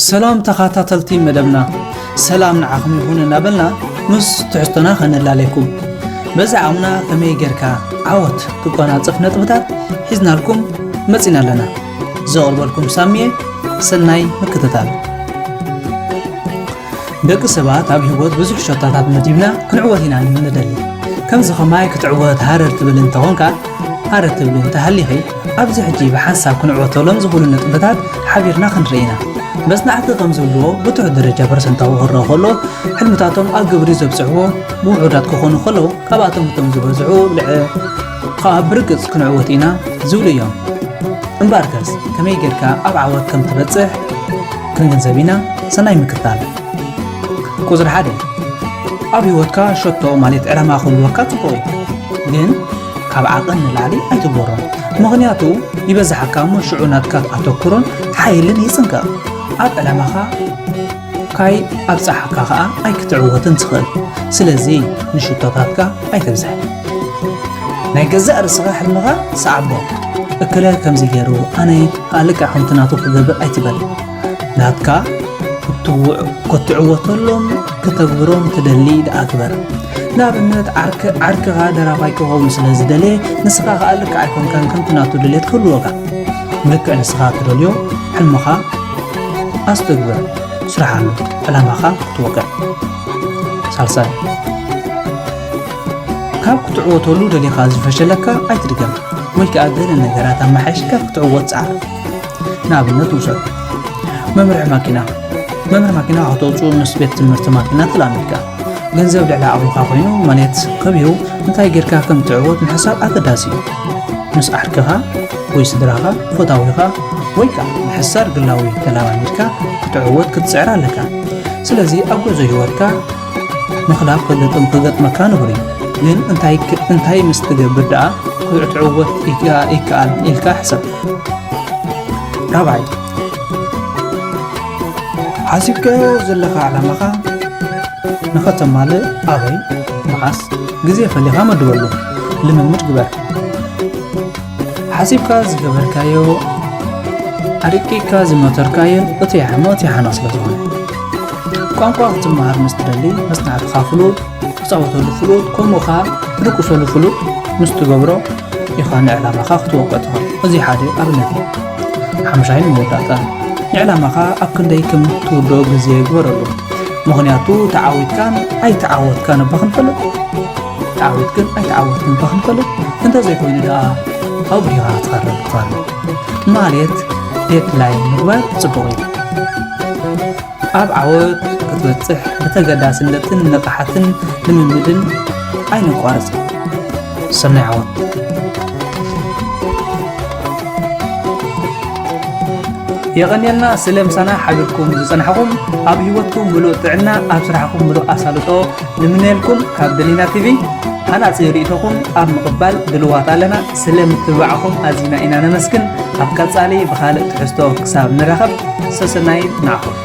ሰላም ተኸታተልቲ መደብና፣ ሰላም ንዓኹም ይኹን እናበልና ምስ ትሕዝቶና ከነላለየኩም። በዚ ዓቕምና ከመይ ጌርካ ዓወት ክቆናጽፍ ነጥብታት ሒዝናልኩም መጺና ኣለና። ዘቕርበልኩም ሳሚየ፣ ሰናይ ምክትታል። ደቂ ሰባት ኣብ ህይወት ብዙሕ ሸቶታት መዲብና ክንዕወት ኢና ንደሊ። ከምዚ ኸማይ ክትዕወት ሃረር ትብል እንተኾንካ፣ ሃረር ትብል እንተሃሊኺ፣ ኣብዚ ሕጂ ብሓንሳብ ክንዕወተሎም ዝኽእሉ ነጥብታት ሓቢርና ክንርኢ ኢና። መጽናዕቲ ከም ዝብልዎ፣ ብትሑት ደረጃ ፐርሰንታዊ ክረአ ከሎ፣ ሕልምታቶም ኣብ ግብሪ ዘብጽሕዎ ብውሑዳት ክኾኑ ከለዉ፣ ካብኣቶም እቶም ዝበዝሑ ልዕ-፣ ከኣ ብርግጽ ክንዕወት ኢና ዝብሉ እዮም። እምበኣርከስ፣ ከመይ ጌርካ ኣብ ዓወት ከም ትበጽሕ ክንግንዘብ ኢና። ሰናይ ምክትታል። ቁጽሪ ሓደ፣ ኣብ ህይወትካ ሸቶ ማለት ዕላማ ክህልወካ ጽቡቕ እዩ። ግን ካብ ዓቐን ንላዕሊ ኣይትግበሮን። ምኽንያቱ ይበዝሓካ እሞ ሽዑ ናትካ ኣተኩሮን ሓይልን ይጽንቀቕ። ኣብ ዕላማኻ ካይ ኣብጽሓካ ኸኣ ኣይክትዕወትን ትኽእል። ስለዚ ንሽቶታትካ ኣይተብዝሕ። ናይ ገዛእ ርእስኻ ሕልምኻ ሰዓቦ። እከለ ከምዚ ገይሩ፣ ኣነ ከኣ ልክዕ ከምቲ ናቱ ክገብር ኣይትበል። ናትካ ክትው-፣ ክትዕወተሎም፣ ክተግብሮም ትደሊ ደኣ ግበር። ንኣብነት፣ ዓርክ-፣ ዓርክኻ ደራፋይ ክኸውን ስለ ዝደለየ፣ ንስኻ ከኣ ልክዕ ኣይኮንካን ከምቲ ናቱ ድሌት ክህልወካ። ልክዕ ንስኻ ትደልዮ ሕልምኻ ኣስተግብር፣ ስርሓሉ፣ ዕላማኻ ክትወቅዕ። ሳልሳይ፣ ካብ ክትዕወተሉ ደሊኻ ዝፈሸለካ ኣይትድገም፣ ወይ ከኣ ገለ ነገራት ኣመሓይሽካ ክትዕወት ጸዓር። ንኣብነት ውሰድ፣ መምርሒ ማኪና። መምርሒ ማኪና ከተውጽኡ ምስ ቤት ትምህርቲ ማኪና ተላሚድካ። ገንዘብ ልዕሊ ዓቕምኻ ኮይኑ፣ ማለት ከቢሩ፣ እንታይ ጌርካ ከም ትዕወት ምሕሳብ ኣገዳሲ እዩ። ምስ ዓርክኻ ወይ ስድራኻ፣ ፈታዊኻ፣ ወይ ከኣ ምሕሳር ግላዊ ተለማሚድካ ክትዕወት ክትጽዕር ኣለካ። ስለዚ ኣብ ጉዕዞ ህይወትካ ምኽላፍ ክገጥም-፣ ክገጥመካ ንቡር እዩ። ግን እንታይ ክ-፣ እንታይ ምስ ትገብር ደኣ ክትዕወት ይከ-፣ ይከኣል ኢልካ ሕሰብ። ራብዓይ፣ ሓሲብካዮ ዘለኻ ዕላማኻ ንኸተማልእ ኣበይ፣ መዓስ፣ ግዜ ፈሊኻ መድበሉ። ልምምድ ግበር። ሓሲብካ ዝገበርካዮ፣ ኣርቂቕካ ዝመተርካዮን እቲ ይሓሞ እቲ ይሓኖ ስለ ዝኾነ። ቋንቋ ክትመሃር ምስ ትደሊ፣ መጽናዕትኻ ፍሉጥ፣ ትጻወተሉ ፍሉጥ፣ ከምኡ ኸኣ ትድቅሰሉ ፍሉጥ ምስ ትገብሮ ኢኻ ንዕላማኻ ክትወቅዕ ትኽእል። እዚ ሓደ ኣብነት እዩ። ሓምሻይን መወዳእታን፣ ንዕላማኻ ኣብ ክንደይ ከም ትውድኦ ግዜ ግበረሉ። ምኽንያቱ ተዓዊትካን ኣይተዓወትካን እባ ክንፈልጥ፣ ተዓዊትክን ኣይተዓወትክን እባ ክንፈልጥ፣ እንተዘይኮይኑ ደኣ ኣብኡ ዲኻ ክትቐርብ ትኽእል። ማለት ዴድላይን ምግባር ጽቡቕ እዩ። ኣብ ዓወት ክትበጽሕ ብተገዳስነትን ንቕሓትን ልምምድን ኣይነቋርጽ። ሰናይ ዓወት። የቐንየልና ስለ ምሳና ሓቢርኩም ዝጸናሕኩም። ኣብ ህይወትኩም ምሉእ ጥዕና፣ ኣብ ስራሕኩም ምሉእ ኣሳልጦ ንምነየልኩም። ካብ ደሊና ቲቪ ሃናጺ ርእይቶኹም ኣብ ምቕባል ድልዋት ኣለና። ስለ ምትብባዕኩም ኣዚና ኢና ነመስግን። ኣብ ቀጻሊ ብኻልእ ትሕዝቶ ክሳብ ንራኸብ፣ ሰሰናዩ ንዓኹም።